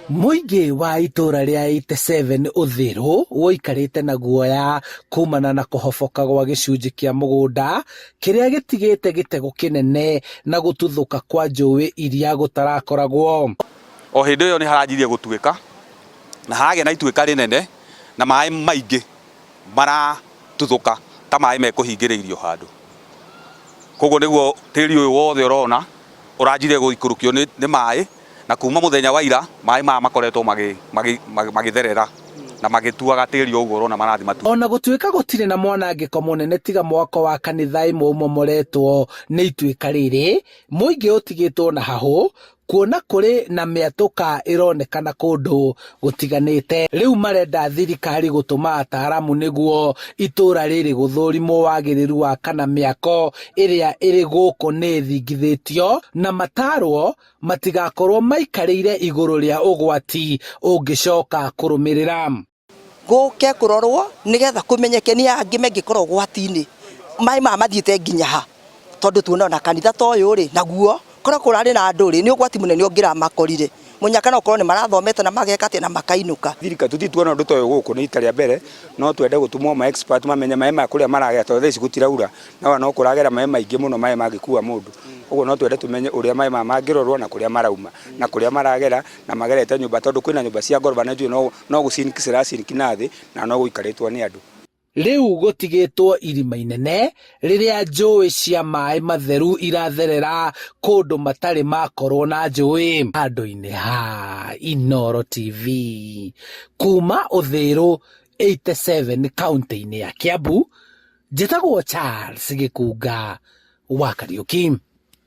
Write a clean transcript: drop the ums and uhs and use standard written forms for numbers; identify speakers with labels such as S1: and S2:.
S1: Mũingĩ wa itũũra rĩa 87 Uthiru ũikarĩte na guoya kumana na kũhoboka gwa gĩcunjĩ kĩa mũgũnda kĩrĩa gĩtigĩte gĩtego kĩnene na gũtuthũka kwa njũĩ iria gũtarakoragwo.
S2: O hĩndĩ ĩyo nĩ haranjirie gũtuĩka na haragĩa na ituĩka rĩnene na maĩ maingĩ maratuthũka ta maĩ mekũhingĩrĩirio handũ. Koguo nĩguo tĩri ũyũ wothe ũrona ũranjirie gũikũrũkio nĩ maĩ na kuma mũthenya wa ira maĩ maya makoretwo magĩtherera na magĩtuaga tĩri o ũguo ũrona marathiĩ matu.
S1: Ona gũtuĩka gũtirĩ na mwanangĩko mũnene tiga mwako wa kanitha ĩmwe ũmomoretwo nĩ ituĩka rĩrĩ, mũingĩ ũtigĩtwo na hahũ kuona kũrĩ na mĩatũka ĩronekana kũndũ gũtiganĩte. Rĩu marenda thirikari gũtũma ataaramu nĩguo itũra rĩrĩ gũthũrimwo wagĩrĩru wa kana mĩako ĩrĩa ĩrĩ gũkũ nĩ ĩthingithĩtio na matarwo matigakorwo maikarĩire igũrũ rĩa ũgwati ũngĩcoka kũrũmĩrĩra.
S3: Gũke kũrorwo nĩgetha kũmenyeke nĩ angĩ mangĩkorwo ũgwati-inĩ maĩ maya mathiĩte nginya ha tondũ tuona ona kanitha ta ũyũ rĩ naguo korwo kũrarĩ na andũ rĩ nĩ ũgwati mũnene ũngĩramakorire mũnyaka no ũkorwo nĩ marathomete na mageka atĩa na makainũka.
S4: Thirikari tũtirĩ tuona ũndũ ta ũyũ gũkũ nĩ rita rĩa mbere no twende gũtũmwo ma expert mamenye maĩ maya kũrĩa maragera tondũ thaa ici gũtiraura no no kũragera maĩ maingĩ mũno maĩ mangĩkua mũndũ ũguo no twende tũmenye ũrĩa maĩ maya mangĩrorwo na kũrĩa marauma na kũrĩa maragera na magerete nyũmba tondũ kwĩna nyũmba cia ngoroba na njũĩ no no gũ sink cira sink na thĩ na no gũikarĩtwo nĩ andũ.
S1: Rĩu gũtigĩtwo irima inene rĩrĩa njũĩ cia maĩ matheru iratherera kũndũ matarĩ makorwo na njũĩ. Handũ-inĩ ha Inooro TV kuma Uthiru 87 kaũntĩ-inĩ ya Kiambu, njĩtagwo Charles Gĩkunga wa Kariũki.